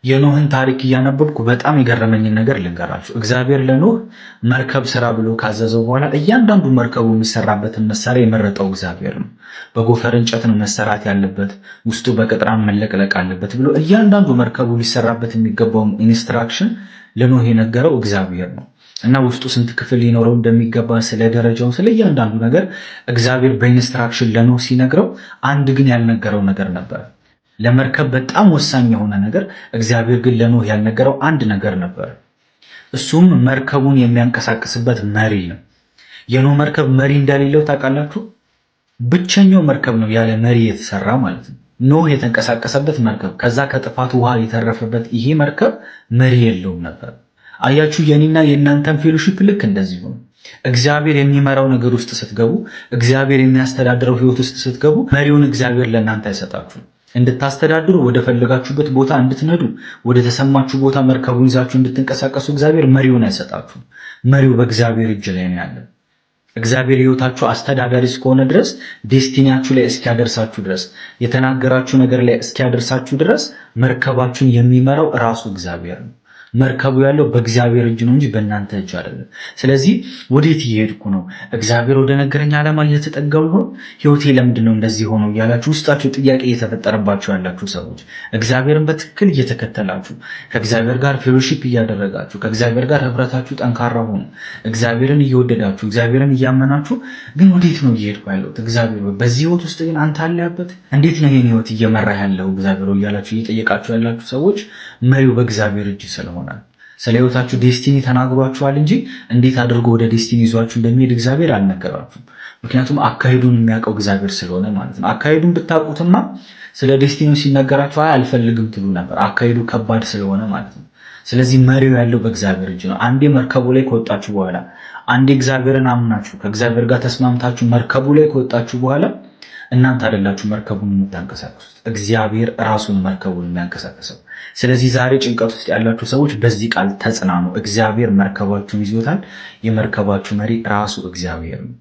የኖህን ታሪክ እያነበብኩ በጣም የገረመኝን ነገር ልንገራችሁ። እግዚአብሔር ለኖህ መርከብ ስራ ብሎ ካዘዘው በኋላ እያንዳንዱ መርከቡ የሚሰራበትን መሳሪያ የመረጠው እግዚአብሔር ነው። በጎፈር እንጨት ነው መሰራት ያለበት፣ ውስጡ በቅጥራን መለቅለቅ አለበት ብሎ እያንዳንዱ መርከቡ ሊሰራበት የሚገባውን instruction ለኖህ የነገረው እግዚአብሔር ነው። እና ውስጡ ስንት ክፍል ሊኖረው እንደሚገባ፣ ስለ ደረጃው፣ ስለ እያንዳንዱ ነገር እግዚአብሔር በ instruction ለኖህ ሲነግረው አንድ ግን ያልነገረው ነገር ነበር። ለመርከብ በጣም ወሳኝ የሆነ ነገር እግዚአብሔር ግን ለኖህ ያልነገረው አንድ ነገር ነበር። እሱም መርከቡን የሚያንቀሳቅስበት መሪ ነው። የኖህ መርከብ መሪ እንደሌለው ታውቃላችሁ? ብቸኛው መርከብ ነው ያለ መሪ የተሰራ ማለት ነው። ኖህ የተንቀሳቀሰበት መርከብ፣ ከዛ ከጥፋት ውሃ የተረፈበት ይሄ መርከብ መሪ የለውም ነበር። አያችሁ፣ የኔና የእናንተን fellowship ልክ እንደዚህ ነው። እግዚአብሔር የሚመራው ነገር ውስጥ ስትገቡ፣ እግዚአብሔር የሚያስተዳድረው ህይወት ውስጥ ስትገቡ መሪውን እግዚአብሔር ለእናንተ አይሰጣችሁም። እንድታስተዳድሩ፣ ወደ ፈለጋችሁበት ቦታ እንድትነዱ፣ ወደ ተሰማችሁ ቦታ መርከቡን ይዛችሁ እንድትንቀሳቀሱ እግዚአብሔር መሪውን አይሰጣችሁም። መሪው በእግዚአብሔር እጅ ላይ ነው ያለው። እግዚአብሔር ህይወታችሁ አስተዳዳሪ እስከሆነ ድረስ፣ destiny ያችሁ ላይ እስኪያደርሳችሁ ድረስ፣ የተናገራችሁ ነገር ላይ እስኪያደርሳችሁ ድረስ መርከባችሁን የሚመራው ራሱ እግዚአብሔር ነው። መርከቡ ያለው በእግዚአብሔር እጅ ነው እንጂ በእናንተ እጅ አይደለም። ስለዚህ ወዴት እየሄድኩ ነው? እግዚአብሔር ወደ ነገረኝ ዓላማ እየተጠጋው ይሆን? ህይወቴ ለምንድን ነው እንደዚህ ሆነው እያላችሁ ውስጣችሁ ጥያቄ እየተፈጠረባችሁ ያላችሁ ሰዎች፣ እግዚአብሔርን በትክክል እየተከተላችሁ፣ ከእግዚአብሔር ጋር fellowship እያደረጋችሁ፣ ከእግዚአብሔር ጋር ህብረታችሁ ጠንካራ ሆኖ፣ እግዚአብሔርን እየወደዳችሁ፣ እግዚአብሔርን እያመናችሁ ግን ወዴት ነው እየሄድኩ ያለሁት? እግዚአብሔር በዚህ ህይወት ውስጥ ግን አንተ አለህበት? እንዴት ነው ይህን ህይወት እየመራ ያለው እግዚአብሔር እያላችሁ እየጠየቃችሁ ያላችሁ ሰዎች፣ መሪው በእግዚአብሔር እጅ ስለሆነ፣ ስለ ህይወታችሁ destiny ተናግሯችኋል እንጂ እንዴት አድርጎ ወደ destiny ይዟችሁ እንደሚሄድ እግዚአብሔር አልነገራችሁም። ምክንያቱም አካሄዱን የሚያውቀው እግዚአብሔር ስለሆነ ማለት ነው። አካሄዱን ብታውቁትማ ስለ destiny ው ሲነገራችሁ አይ አልፈልግም ትሉ ነበር። አካሄዱ ከባድ ስለሆነ ማለት ነው። ስለዚህ መሪው ያለው በእግዚአብሔር እጅ ነው። አንዴ መርከቡ ላይ ከወጣችሁ በኋላ፣ አንዴ እግዚአብሔርን አምናችሁ ከእግዚአብሔር ጋር ተስማምታችሁ መርከቡ ላይ ከወጣችሁ በኋላ እናንተ አይደላችሁ መርከቡን የምታንቀሳቅሱት፣ እግዚአብሔር ራሱን መርከቡን የሚያንቀሳቅሰው። ስለዚህ ዛሬ ጭንቀት ውስጥ ያላችሁ ሰዎች በዚህ ቃል ተጽናኑ። እግዚአብሔር መርከባችሁን ይዞታል። የመርከባችሁ መሪ ራሱ እግዚአብሔር ነው።